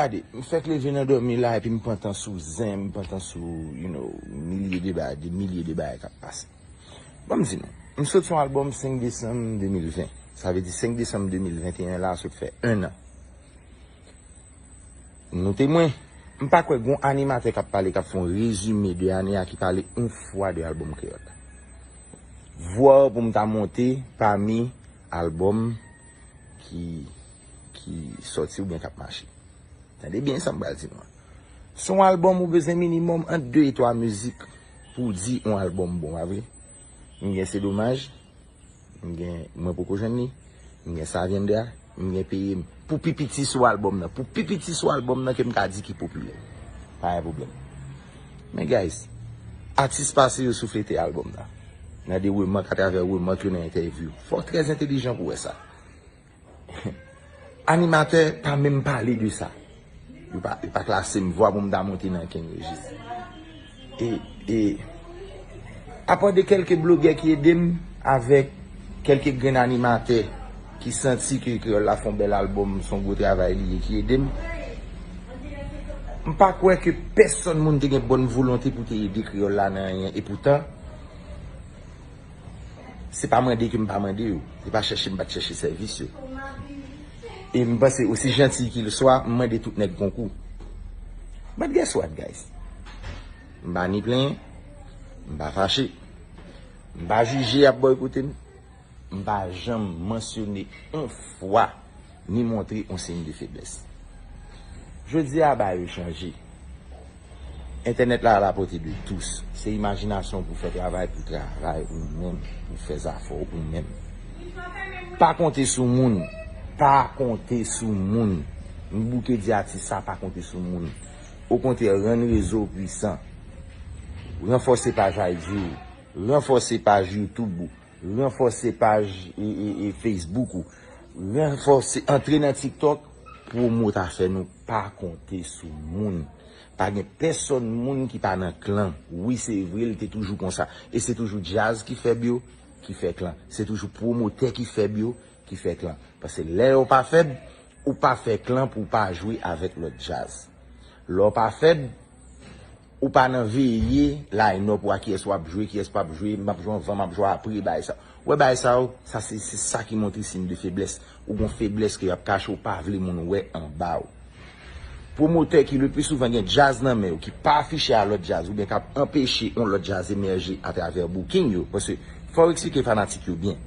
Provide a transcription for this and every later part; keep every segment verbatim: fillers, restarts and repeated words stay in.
Gade, m fèk leve nan dòmi la epi m pantan sou zen, m pantan sou, you know, milye de bagay, de milye de bagay k ap pase. Ban m di nou, m sot yon albòm senk desanm de mil ven. Sa vle di senk desanm de mil venteyen la sot fè en an. Note mwen, m pa kwè gon animatè k ap pale, k ap fè yon rezime de ane a ki pale yon fwa de albòm kreyòl la. Vwa pou m ta monte pami albòm ki, ki sòti oubyen k ap mache. Tande byen sa m pral di nou an. Se yon albòm ou bezwen minimòm ant de e twa mizik pou w di yon albòm bon, pa vre? M gen Se Domaj, m gen Mwen Poko Jwenn Li, m gen Savyendra, m gen Peye M. Pou pi piti sou albòm nan, pou pi piti sou albòm nan ke m ka di ki popilè. Pa gen pwoblèm. Men guys, atis pase yo souflete albòm nan. Nan de remak atravè remak yo nan entèvyou. Fò w trè entèlijan pou wè sa. Animatè pa menm pale de sa. Yo pa, yo pa klase m vwa pou m ta monte nan kenn rejis. E, e, apa de kèlke blogè ki ede m avèk kèlke grenn animatè ki santi ke kreyòl la fè yon bèl albòm, se yon gwo travay li ye ki ede m. M pa kwè ke pèsonn moun te gen bòn volonte pou te ede kreyòl la nan anyen. Epoutan, se pa mande ke m pa mande yo. Se pa chèche m pa t chèche sèvis yo. E m panse, osi jantiy ki l swa, m mande tout nèg konkou. But guess what, guys? M pa ni plenyen, m pa fache, m pa jije y ap bòykote m, m pa janm mansyone yon fwa ni montre yon siy de feblès. Jodi a, bagay yo chanje. Entènèt la à la portée de tous. Se imajinasyon pou fè travay, pou travay ou menm, pou fè zafè w ou menm. Pa konte sou moun. Pa konte sou moun. M bouke di atis sa, pa konte sou moun. Okontrè, rann rezo w pwisan. Ranfòse paj I G ou. Ranfòse paj YouTube ou. Ranfòse paj e, e, e Facebook ou. Ranfòse, antre nan TikTok, pwomot afè nou, pa konte sou moun. Pa gen pèsonn moun ki pa nan klan. Wi, se vre, l te toujou konsa. E se toujou djaz ki fèb yo, ki fè klan. Se toujou pwomotè ki fèb yo, ki fè klan. Paske lè yo pa fèb, ou pa fè klan pou w pa jwe avèk lòt djaz. Lè w pa fèb, ou pa nan veye line-up ou a kiyès w ap jwe, kiyès p ap jwe, m ap jwe anvan, m ap jwe apre, bagay sa. Ou wè bagay sa yo, sa se, se sa ki montre siy de feblès. Ou gon feblès ke y ap kache, ou pa vle moun wè anba w. Pwomotè ki le pli souvan gen djaz nan men yo, ki pa afiche a lòt djaz, oubyen k ap anpeche yon lòt djaz emèje atravè booking yo, paske fò w eksplike fanatik yo byen.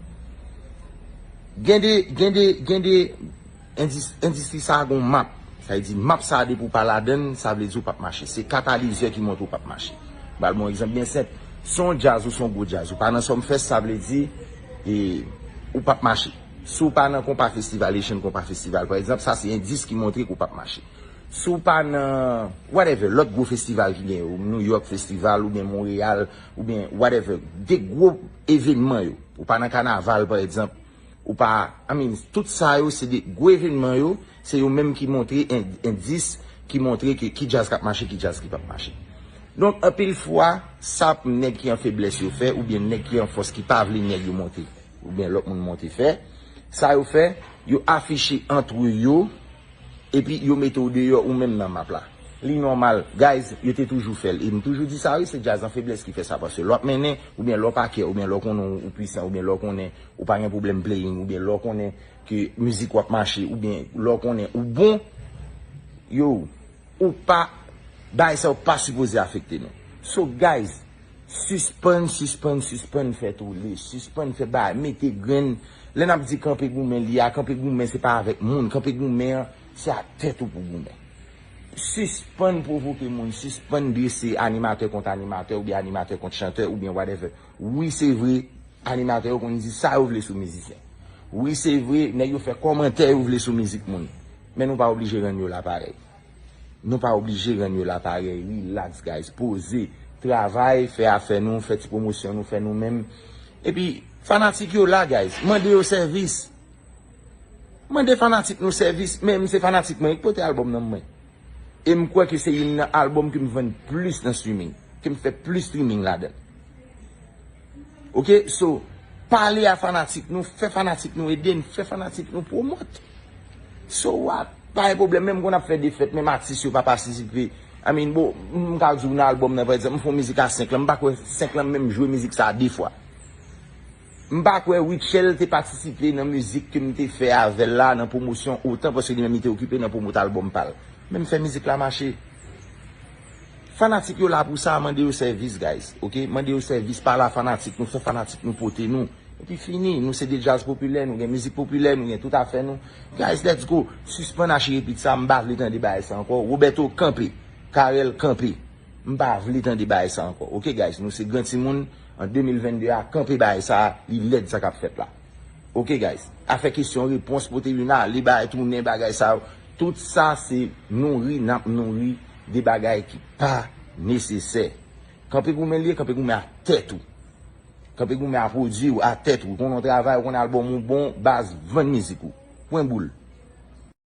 Gen de, gen de, gen de endis-, endistri sa a gon map. Sa vle di, map sa a depi w pa ladann, sa vle di w p ap mache. Se katalizè ki montre w p ap mache. M ba l bon egzanp byen senp. Se yon djaz ou se yon gwo djaz, ou pa nan Sumfest, sa vle di, e, ou p ap mache. Si w pa nan Konpa Festival, Haitian Konpa Festival, pa egzanp, sa se endis ki montre ke w p ap mache. Si w pa nan, whatever, lòt gwo festival ki gen yo, New York Festival, oubyen Montréal, oubyen whatever, de gwo evènman yo, ou pa nan kanaval, pa egzanp, ou pa, I mean, tout sa yo, se de gwo evènman yo, se yo menm ki montre en-, endis, ki montre ke ki djaz k ap mache, ki djaz ki p ap mache. Donk, anpil fwa, sa nèg ki an feblès yo fè, oubyen nèg ki an fòs ki pa vle nèg yo monte, oubyen lòt moun monte fè, sa yo fè, yo afiche antre yo, epi yo mete w deyò ou menm nan map la. Li nòmal. Guys, yo te toujou fè l. E m toujou di sa, wi, se djaz an feblès ki fè sa. Paske lè w ap mennen, oubyen lè w pa care, oubyen lè w konnen w pwisan, oubyen lè w konnen ou pa gen pwoblèm playing, oubyen lè w konnen ke mizik w ap mache, oubyen lè w konnen ou bon, yo, ou pa, bagay sa yo pa sipoze afekte nou. So, guys, sispann, sispann, sispann fè tole, sispann fè bagay, mete grenn. Lè n ap di kanpe goumen li a, kanpe goumen se pa avèk moun, kanpe goumen an, se ak tèt ou pou goumen. Sispann pwovoke moun, sispann drese animatè kont animatè oubyen animatè kont chantè oubyen whatever. Wi, se vre, animatè yo konn di sa yo vle sou mizisyen. Wi, se vre, nèg yo fè kòmantè yo vle sou mizik moun. Men nou pa oblije rann yo la parèy. Nou pa oblije rann yo la parèy. Relax, guys. Poze. Travay, fè afè nou, fè ti pwomosyon nou, fè nou menm. Epi, fanatik yo la, guys. Mande yo sèvis. Mande fanatik nou sèvis. Men, m se fanatik mwen ki pote albòm nan mwen. E m kwè ke se youn nan albòm ke m vann plis nan streaming. Ke m fè plis streaming ladan l. Ok, so, pale a fanatik nou, fè fanatik nou ede n, fè fanatik nou pwomòt. So what? Pa gen pwoblèm, menm kon ap fè de fèt, menm atis yo pa patisipe. I mean, bon, m ka di w nan albòm nan, pa egzanp, m fè yon mizik a senk lan, m pa kwè senk lan menm jwe mizik sa a de fwa. M pa kwè Rutshelle te patisipe nan mizik ke m te fè avè l la, nan pwomosyon otan, paske li menm li te okipe nan pwomot albòm pa l. Men m fè mizik la mache. Fanatik yo la pou sa, mande yo sèvis, guys. Ok? Mande yo sèvis, pale a fanatik nou, fè fanatik nou pote nou. Epi fini, nou se de djaz popilè, nou gen mizik popilè, nou gen tout afè nou. Guys, let's go. Sispann achi repit sa, m pa vle tande bagay sa ankò. Roberto, kanpe. Carel, kanpe. M pa vle tande bagay sa ankò. Ok, guys, nou se gran timoun. An de mil vennde a, kanpe bagay sa, li lèd sa k ap fèt la. Ok, guys. Afè kesyon repons, pote youn ale, bagay tounen, bagay sa yo. Tout sa se nouri, n ap nouri de bagay ki pa nesesè. Kanpe goumen l ye, kanpe goumen ak tèt ou. Kanpe goumen a pwodui w, a tèt ou. Ou konn yon travay, ou konn albòm ou bon, baz, vann mizik ou. Pwen boul.